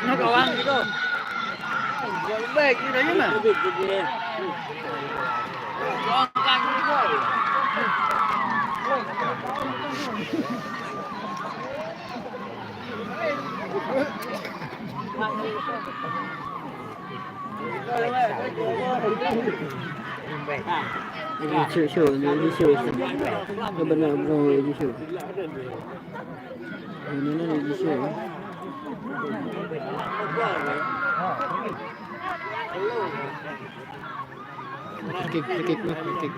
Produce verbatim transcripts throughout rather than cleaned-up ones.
Nó còn ăn gì đâu. Còn bê kia đấy mà. Còn ăn gì đâu. Sure, sure, sure, sure. Benar, bro, sure. Ini, ini, sure. Free kick, free kick, free kick.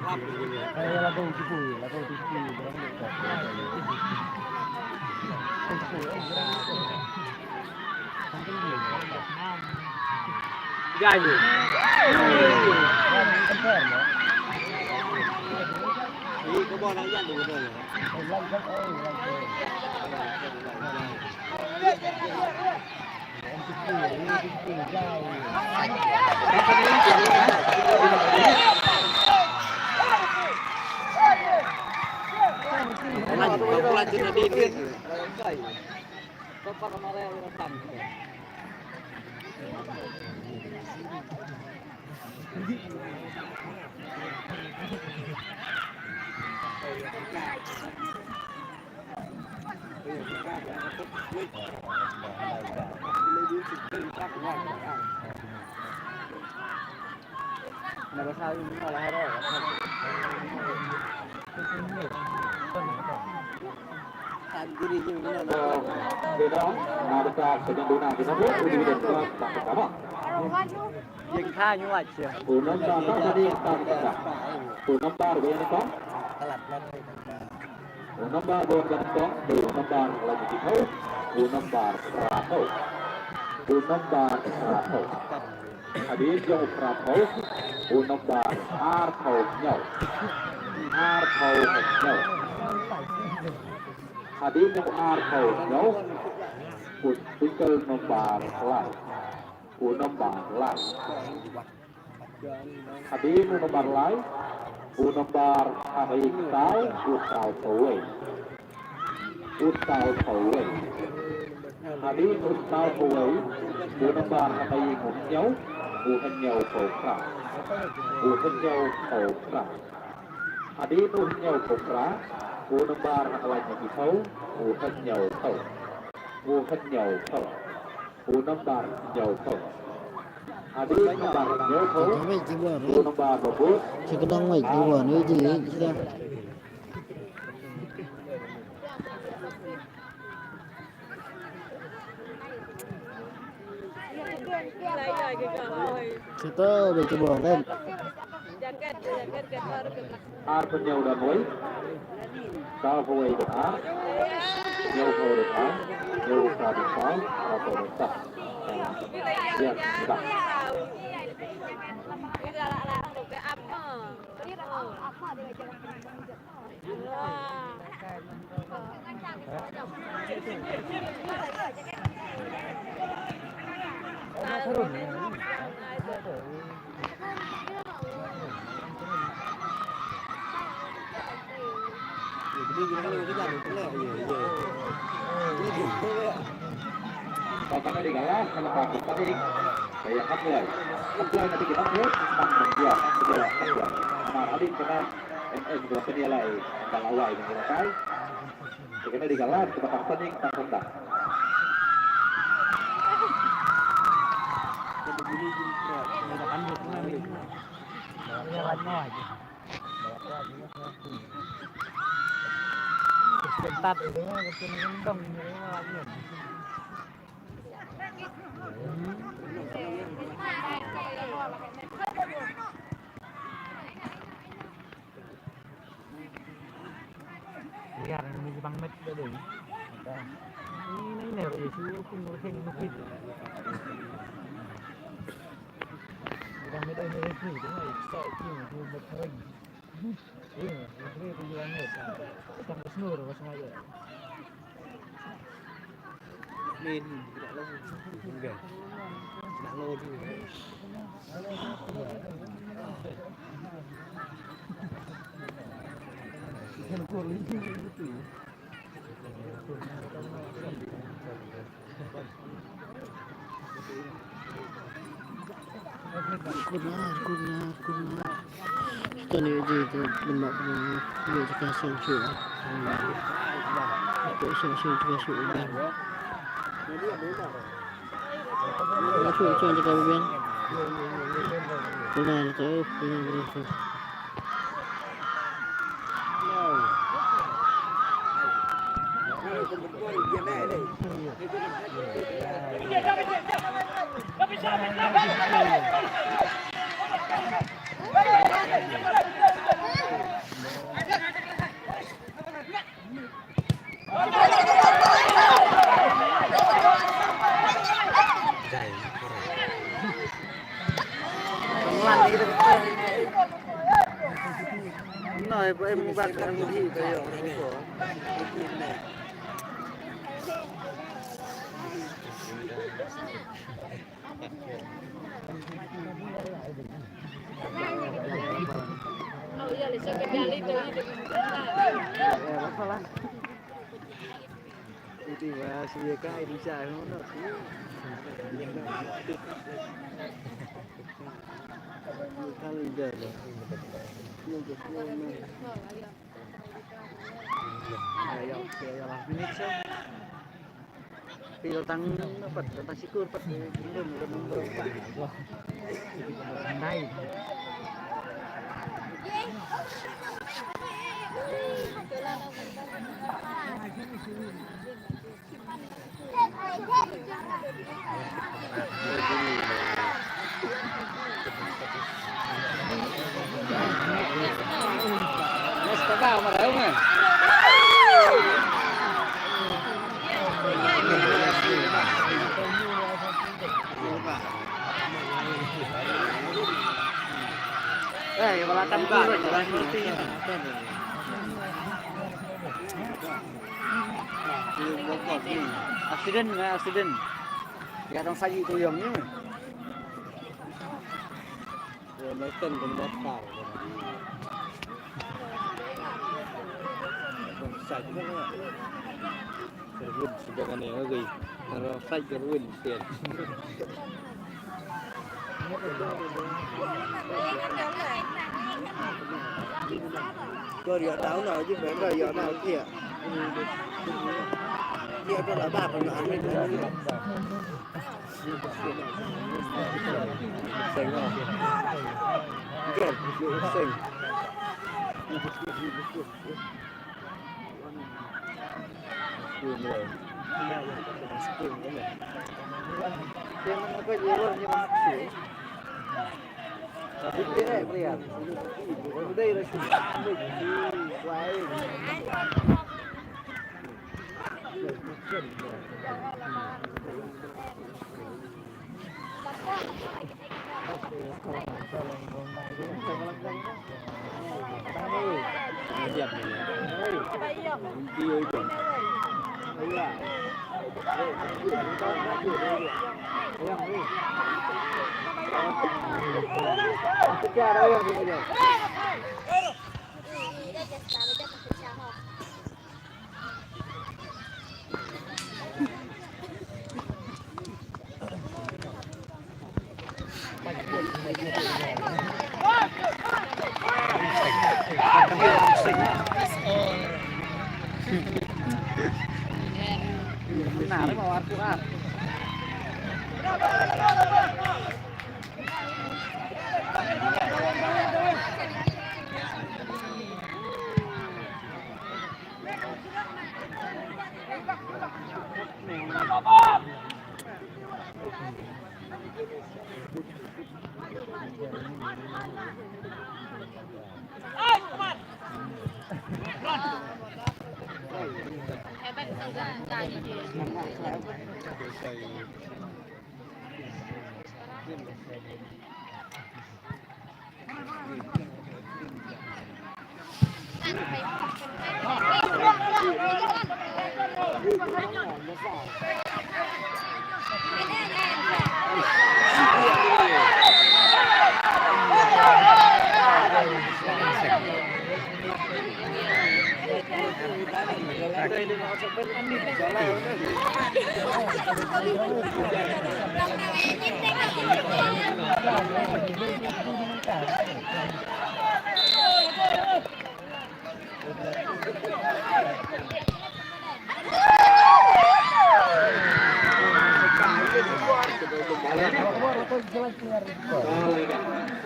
U nombar bun nyngkong, u nombar laiphew. U nombar phra phew. U nombar phra phew. Hadien jong u phra phew, u nombar ar phew hynñiew. Ar phew hynñiew. Hadien jong u ar phew hynñiew, u speaker nombar lai. U nombar lai. Hadien u nombar lai, u nombar ha ka ïing saw, u saw phew wei. U saw phew wei. Hadien u saw phew wei, u nombar ha ka ïing u hynñiew, u hynñiew phew phra. U hynñiew phew phra. Hadien u hynñiew phew phra, u nombar ha ka laiphew, u hynñiew phew. U hynñiew phew. U nombar hynñiew phew. Hadien u nombar hynñiew phew, u nombar ba bud. Ki kdang mai ki wan, wi ji, ji da. Sito, ba ki wan, kan. Ar phew hynñiew don wei. Saw phew wei don ar. Hynñiew phew don ar. Hynñiew phew don saw. Phra phew don saw. Ïa, ïa. Em em kaba pynïalai ba la wai ban ïalehkai. Te kane dei ka lad kaba tang tning tang tang. Kuna, kuna, kuna. Kita ni je tu benda ni je kita sengkyu. Kita sengkyu kita sengkyu. Kita sengkyu kita bian. Kuna tu, kuna tu. Pil tang pat, tang sikur pat. Ndai. Eh, wala tam. Accident, accident. Ïa dang sa ïa tu ïong ni. Ïa mai ten dang daftar. Dang sa ïa tu. Kerwin sudah kan ïa ngai. Dang sa ïa kerwin. Kor ïa tau na ji ben ïa na thiah. Ïa to la ba ko na ni. Seng. Ken, seng.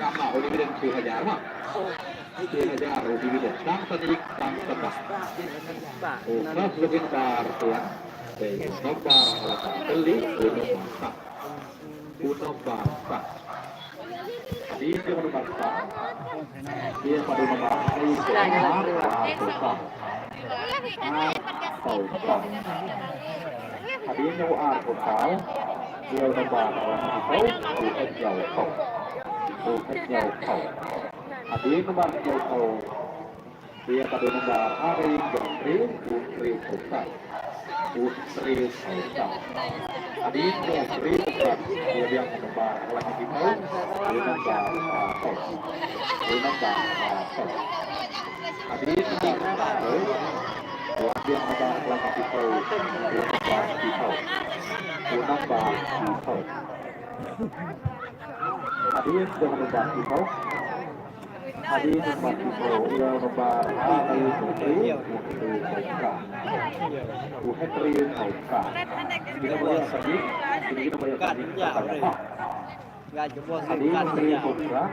Kama udah bilang tu hajar mah. Ti hajar ruh dividend. Tang tanik, tang tebak. Ukas lugin bar tuan. Te nombar ala tang teli, u nombar sa. U nombar sa. Di jong nombar sa. Dia pada nombar sa. Ar, ar, sa. Ar, sa, sa. Hadien u ar phew saw, ïa u nombar u hynñiew phew, u hynñiew phew. U hynñiew phew. Hadien u nombar hynñiew phew, ïa ka dei u nombar ha ri jong hynriew, u hynriew phew saw. U hynriew phew saw. Hadien u hynriew phew saw, ïa biang u nombar u hynñiew phew, u nombar, ah, phew. U nombar, ah, phew. Hadien u nombar phew, wan biang u nombar khlaiñ phew, u nombar phew. U nombar phew. Hadien u nombar phew. Hadien u nombar phew, ïa u nombar ha, u hynriew phew. U hynriew phew. Ïa u nombar phew. Ïa u nombar phew. Hadien u hynriew phew,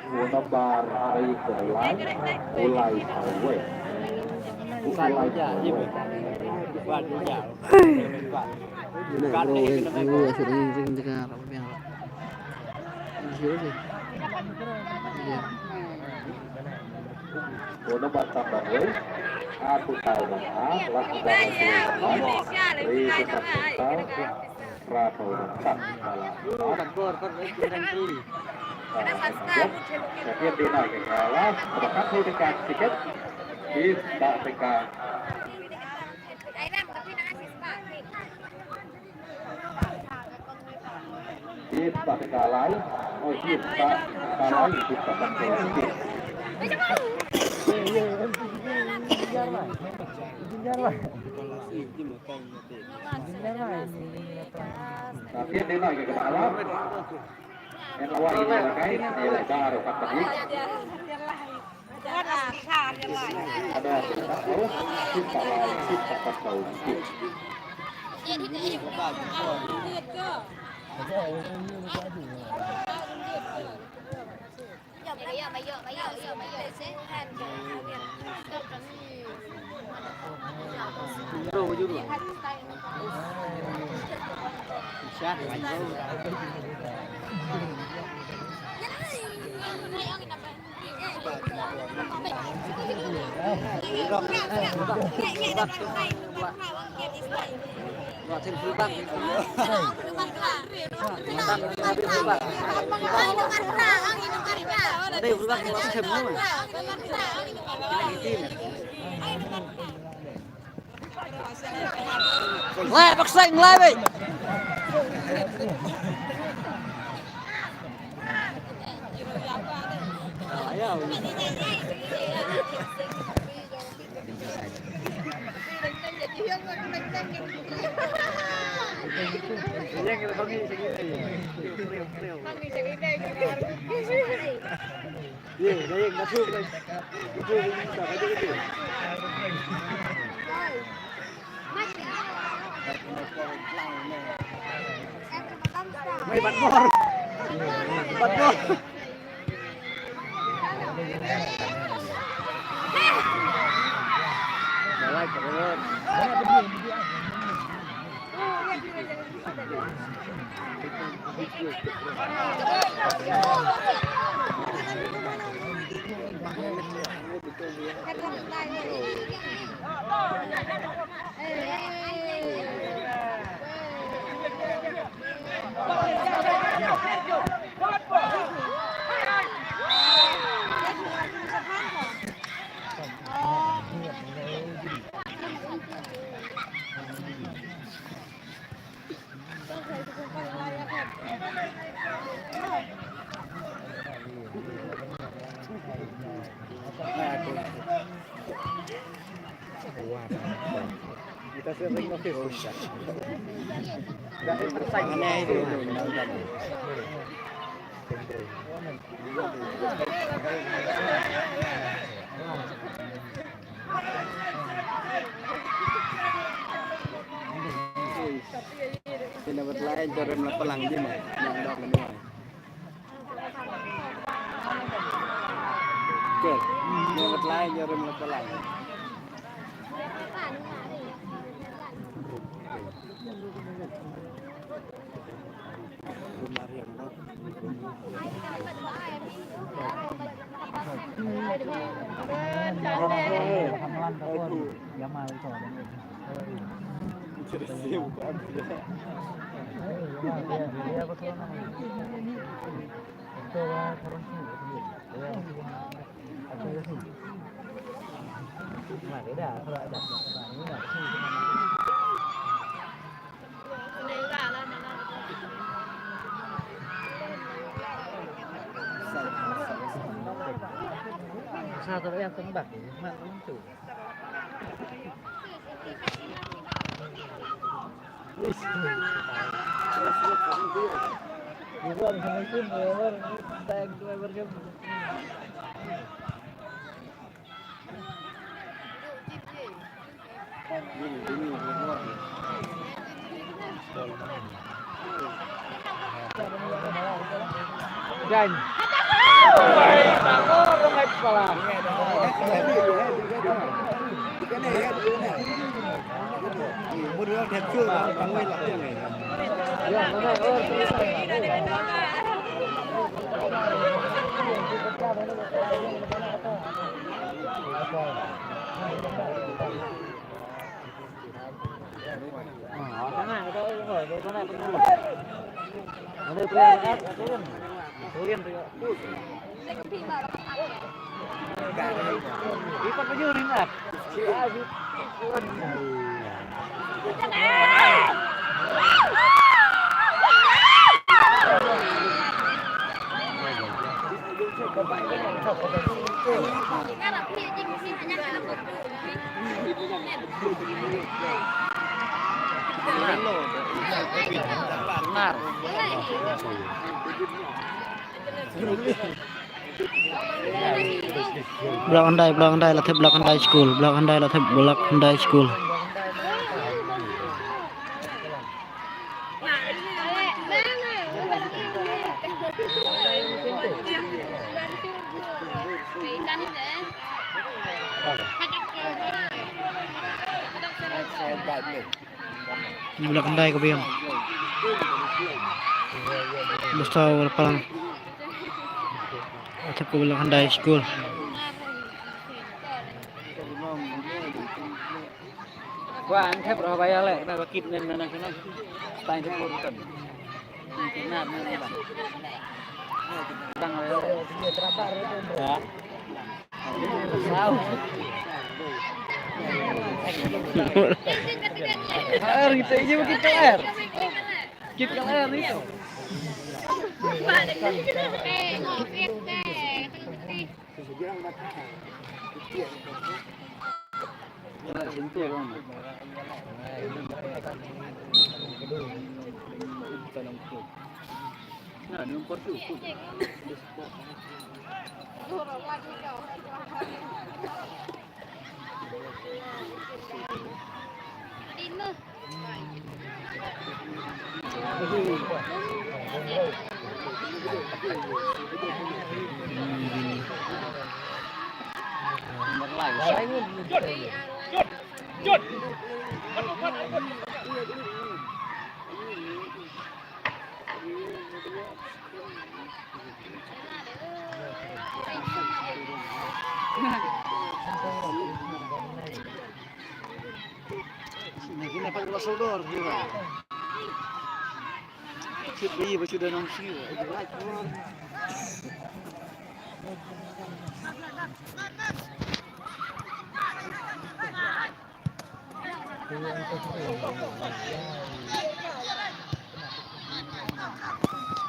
u nombar ha ri u lai, u lai phew wei. U lai phew wei. Ïa na bro, ring, ring, ring, ring, ring, ring, ring, ring. U nombar tam ban wei. Ar phew saw ban ar, lai phew saw ban ar. Ri phew saw ban ar. Phra phew ban phra. Ka tiap dei na ka la. Ka ba kat phew tyngka tiket. Bit ba tyngka. Bit ba tyngka lai. Oh, bit ba tyngka lai, bit ba tyngka lai. Ka tiap dei na ka ba la. Ïa la wai ïa la kai, ïa la bar kat pagi. Ada, ada, oh, kita lai, kita kat kau. Lai, baksai, lai, wei. Ye, dah, ye, dah thuk, dah. Dah thuk, dah thuk, dah thuk. Mai, bat bor. Bat bor. Dah like, dah like. Sina bat lai jorim la palang di ma. Nang dok ni ma. Ke. Sina bat lai jorim la palang. Sa to yang teng bak, mat tu. Jan. Block Hyndai, Block Hyndai, la thep Block Hyndai School, Block Hyndai, la thep Block Hyndai School. Ni Block Hyndai ka biang. Basta wala palang. Atap ka Block Hyndai School. Wa an thep roh ba ya le na ba kit nen na na na. Stai thep ko rutan. Kit na na na ba. Dang le. Ya. Wow. Air kita ini ba kit ka air. Kit ka air ni.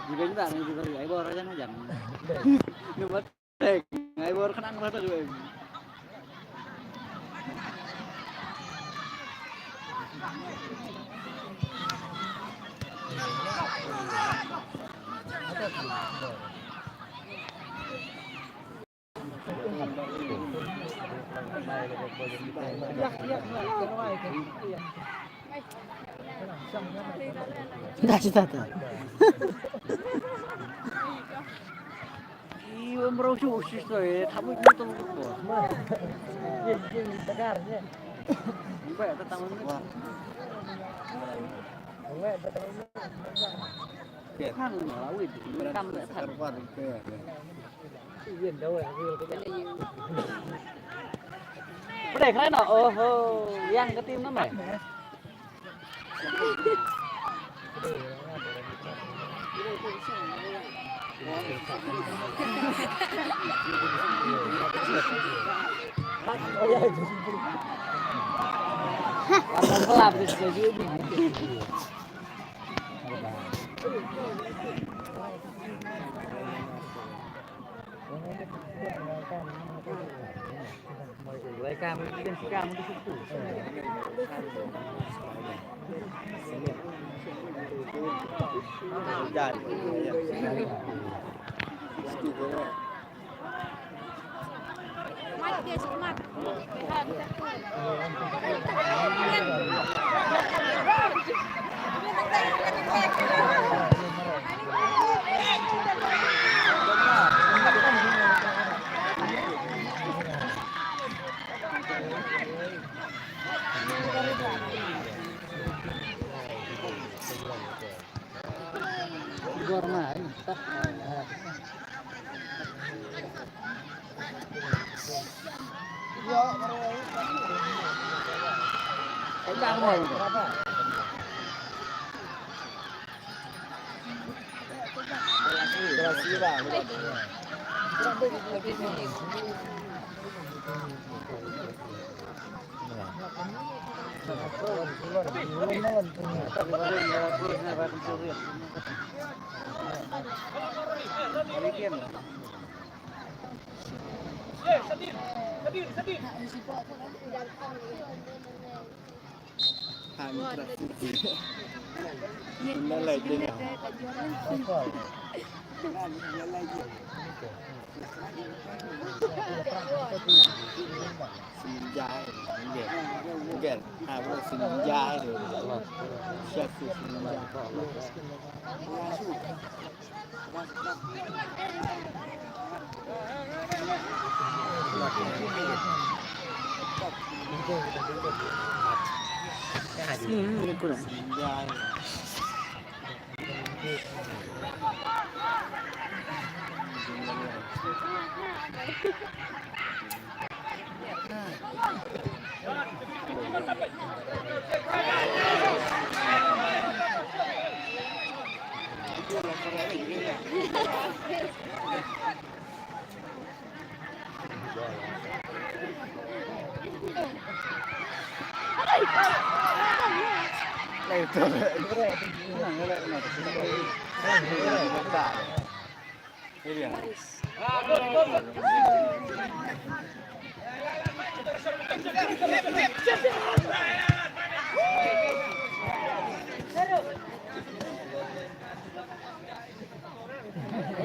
Di beng ta ni di beri ai bor aja na jam. Ni buat dek ai bor kena ngapa tu beng. Dah cerita tu. Iyo, bro, sus, sus, tu, eh, tak boleh tu. Baik, tak tahu ni. Kan lawit, kan tak. Pdeng, kren noh. Oho, yang ke tim nama?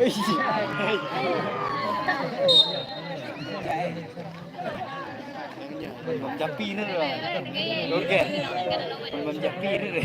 Bam japi ne. Oke. Bam japi ne.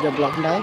Dia block dai.